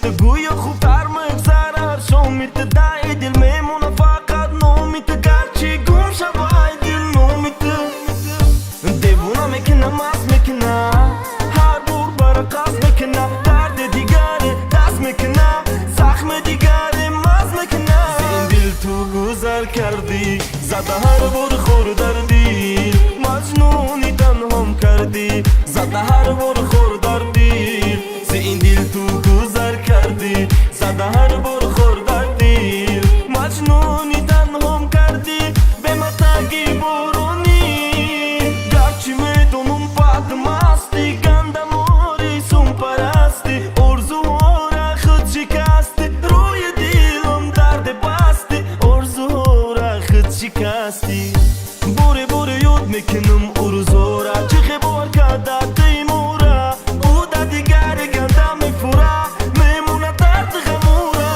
Ту гӯё хубтар мегзара ҳар шоми ту. Дай дил мемона фақат номи ту, гарчи гум шавай дил номи ту. Девона мекуна, маст мекуна, ҳар бор барақас мекуна, дарди дигаре даст мекуна, захми дигаре маз мекуна. Зин дил ту гузар кардӣ, зада ҳар бор хор дар дил, маҷнуни танҳом кардӣ, зада ҳар бор хор дар дил. Зин дил ту гузар кардӣ, зада ҳар бор хор дар дил, маҷнуни танҳом кардӣ, бематаги боронӣ. Гарчи медонум, бад масти, гандамори сумпарасти, орзуҳора худ шикасти, рӯи дилам дарде басти, орзуҳора худ шикасти. Боре боре ёд мекунам урӯзора, чӣ хе бовар карда тимура, буда дигаре ганда мефура, мемона дарди ғамура.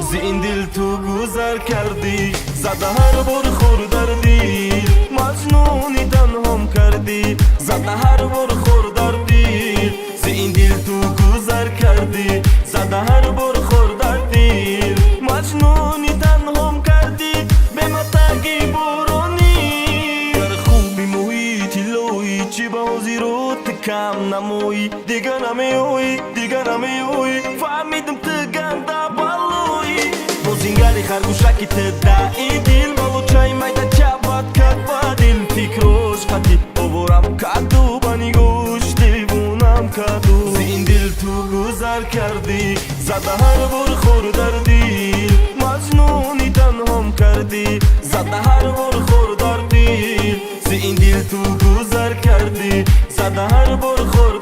Зин дил ту гузар кардӣ, зада ҳар бор хор дар дил, маҷнуни танҳом кардӣ, зада ҳар бор хор дар дил. Зин дил ту гузар кардӣ, зада ҳар бор хор дар дил, маҷнуни танҳом кардӣ, бематаги боронӣ. Гар хуби моҳи тиллоӣ, чӣ ба ҳозирот ту кам намоӣ? Дига намеоӣ, дига намеоӣ, фаҳмидам, ту ганда балоӣ. Бозингари харгӯшаки ту даи дил, балочаи майда чабат кард ба дил, фикрош қатӣ оворам каду, ба нигош девонам каду. Зин дил ту гузар кардӣ, зада ҳар бор хор дар дил, маҷнуни танҳом кардӣ, зада ҳар бор хор дар дил. Зин дил ту гузар кардӣ, зада ҳар бор хор.